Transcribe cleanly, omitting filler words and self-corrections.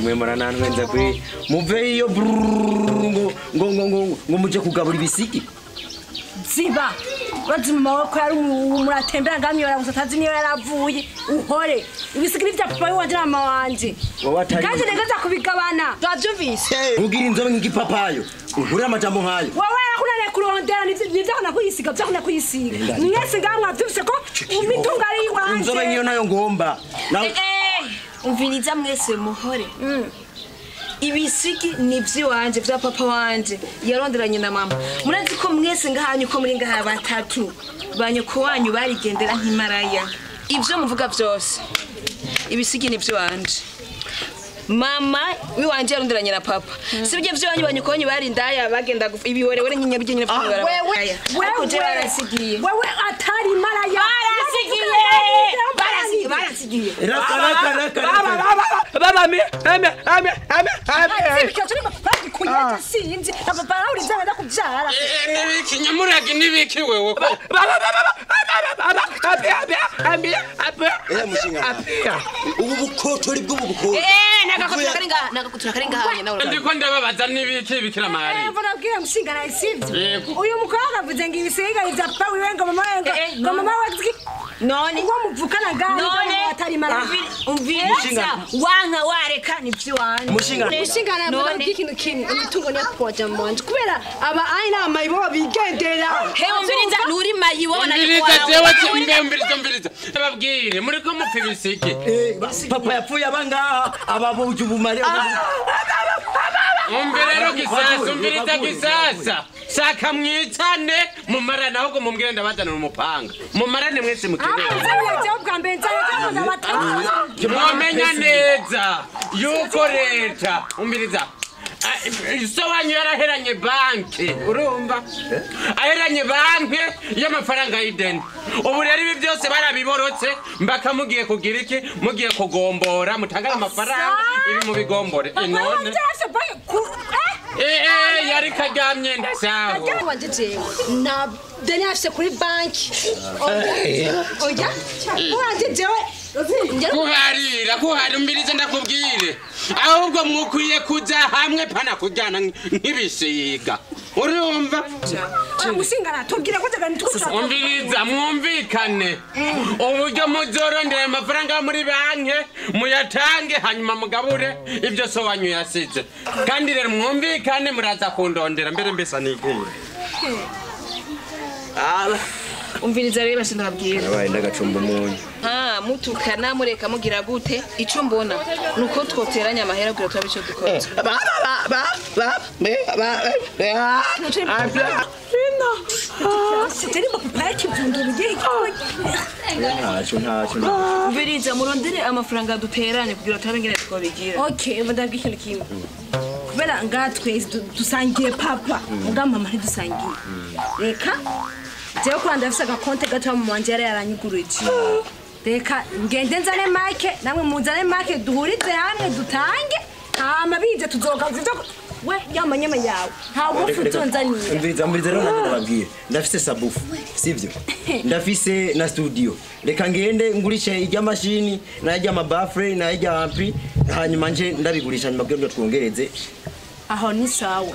Mwe muranantwenza kwe muve iyo ngo ngo ngo ngo muje kugabura ibisigi. Ziba urazi mama wako yari muratembera ngamye baragusa atazi niyo yaravuye uhore ibisigi bya papa wanje na mama wanje kandi negeza kubigabana twavyumvise ugira inzobe nk'igipapayo uhura amajambo nkayo wowe yakunaniye kurondera nivyo kuyisiga byo kuyisiga mwese ngamwa vyumvise ko imitungo ari iwanje inzobe nkiyo nayo ngomba umviriza mwese muhore ibisigi ni vyiwanje vya papa wanje yaronderanye na mama murazi ko mwese ngahanyu ko muri ngaha batatu banyoko wanyu barigendera nk'imaraya ivyo muvuga vyose ibisigi ni vyiwanje mama wiwanje yaronderanye na papa sibyo vyo banyoko wanyu bari ndaya bagenda ibihorewere nyinyabije nyine wewe barasigiye wewe atari maraya barasigiye barasigiye baba mi ame ame ame ame sinzi papa uri zana kubyara nibiki nyamuragi nibiki wewe baba baba baba abe abe abe abe eh mushinga ubu bukotori bw'ubu bukotori nagakotura karinga hanye nawe ndiko ndababaza nibiki bikira mari mbona bwira mushinga na sivyo uyu mukobwa avuze ngo ibisiga ivya papa wiwe ngo mama wengo ngo mama waziki none uwo muvukana ngani atari mara umviriza wanka wareka nivyo wanje mushinga mushinga na mbona ikintu kimwe imitungo ni yapoja manje kubera aba ari nama ibo bigendera he umviriza nuri mayibo na umviriza jewe umviriza umviriza ababwire muri ko mupfa ibisigi papa yapfuye abangaha ababuje ubumare umvirero gisasa umviriza gisasa saka mwicane mumarane ahubwo mumbwire ndabazanira umupanga mumarane mwese mukeneye mwamenya neza yuko leta umviriza so wanyu yaraheranye banki urumva aheranye banki y'amafaranga y'ideni ubu rero ibi byose barabiborotse mbaka mugiye kugira iki mugiye kugombora mutanga amafaranga ibi mubigombore none yari karyamye ndasaho na deni afise kuri banki oya wanje jewe kuharira kuhari umbirize ndakubwire ahubwo mukwiye kuja hamwe pana kujyana nk'ibisiga urumva musingana tubwire ko umviriza mwumvikane uburyo muzorondera amafaranga yo muri banki muyatange hanyuma mugabure ibyo so wanyu yasize kandi rero mwumvikane muraza kundondera mbere mbesa nigure umviriza rero basi ndababwira abaye ndagacumba umunyu mutukana mureka mugira gute ico mbona nuko twoteranya amahera kugira turabe ico dukora ba ba ba ba ba ba ntacyo ntacyo umviriza murondere amafaranga duteranye kugira turabe ingene twobigira okay ndabwira ikintu kimwe kubera ngatwe dusangiye papa muga mama ntidusangiye reka jewe kwa ndafise agakonte gato mu wanje yari yaranyuguruje reka ngende nzane make namwe muzane make duhurize hamwe dutange hama bize tuzogavuza ivyo we yamanyama yawe nta bufu uzonzanira umviriza umviriza rero nanjye ndababwira ndafise sabufu sivyo ndafise na studio reka ngende ngurishe ijya mashini na ijya mabafre na ijya ampli hanyuma nje ndabigurisha hanyuma kugira ngo twongereze aho ni sawa.